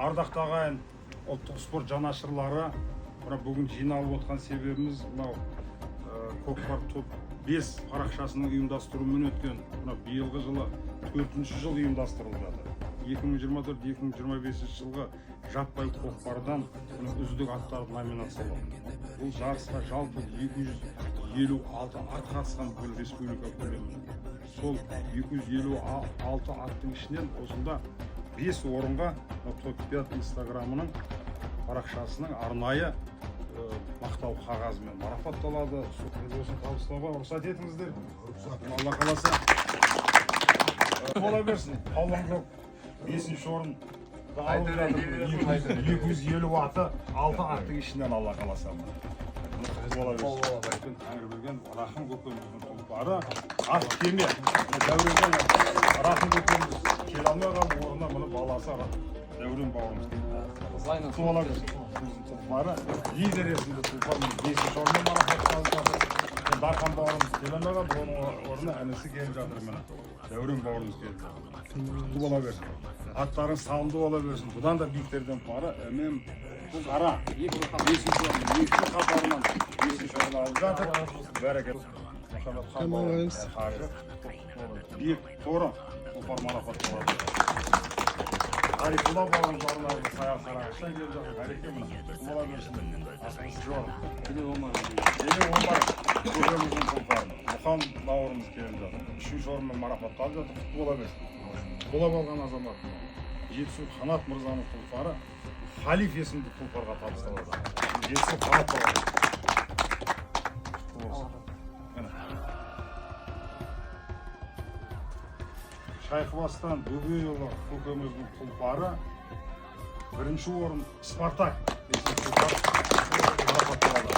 Ардақты ағайын, ұлттық спорт жанашырлары, мына бүгін жиналып отқан себебіміз мынау Көкпар топ 5 парақшасының ұйымдастыруымен өткен мына биылғы жылы төртінші жыл ұйымдастырылып жатыр. 2024-2025 жылғы жаппай көкпардан мына үздік аттарды номинациялау. Бұл жарысқа жалпы 256 ат қатысқан бүкіл республика көлемінде. Сол 256 аттың ішінен осында 5 орынға мына топ 5 инстаграмының парақшасының арнайы мақтау қағазымен марапатталады. Енді осыны табыстауға рұқсат етіңіздер. Алла қаласа, бола берсін. Палуан жоқ, бесінші орын алып жатыр. 250 аты, алты аттың ішінен, Алла қаласа, бола берсін. Тәңірберген Рахым көкеміздің тұлпары Ақ кеме. Дәуренжан Рахым көкеміз келе алмай қалды, орнына мұны баласы Дәурен бауырымыз келді. Құтты бола берсін. Біздің тұлпары Лидер есімді тұлпар міне бесінші орынмен марапатталып жатыр. Енді Дархан бауырымыз келе алмай қалды, оның орнына інісі келіп жатыр, міне Дәурен бауырымыз келіп жатыр. Құтты бола берсін, аттарың салымды бола берсін. Бұдан да биіктерден пары Қара бесінші орын, екі жыл қатарынан бесінші орын алып жатыр. Бәрекелді. Мұхаммед хан бауырымыз қажы биік торы тұлпар марапатталады. Ғарифулла бауырымыз арнайы Саяқ Сарыағаштан келіп жатыр. Ғареке, міне, құтты бола берсін. Алтыншы орын Еле Омар көкеміздің тұлпары Мұхан бауырымыз келіп жатыр, үшінші орынмен марапатталып жатыр. Құтты бола берсін. Қолап алған азамат Жетісу Қанат мырзаның тұлпары Халиф есімді тұлпарға табысталады. Жетісу Қанат бауырым, құтты болсын. Міне, Шайқыбастан Бөбейұлы көкеміздің тұлпары бірінші орын Спартак есімді тұлпар марапатталады.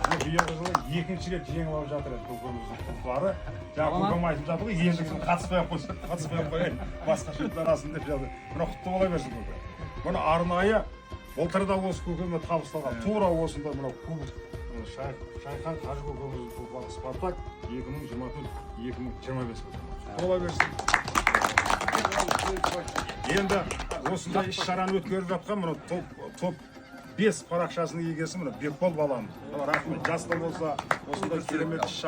Міне, биылғы жылы екінші рет жеңіп алып жатыр еді көкеміздің тұлпары. Жаңа көкем айтып жатыр ғой, ендігісін қатыспай ақ қойсын, қатыспай ақ қояйын, басқаша тарасын деп жатыр. Міне, құтты бола берсін, көке. Мұны арнайы былтыр да осы көкеме табысталған тура осындай мынау кубок. Шайхан қажы көкеміздің тұлпары Спартак 2024-2025, құтты бола берсін. Енді осындай іс шараны өткеріп жатқан мына топ 5 парақшасының егесі мына Бекбол баламыз. Рахмет, жас та болса осындай керемет іс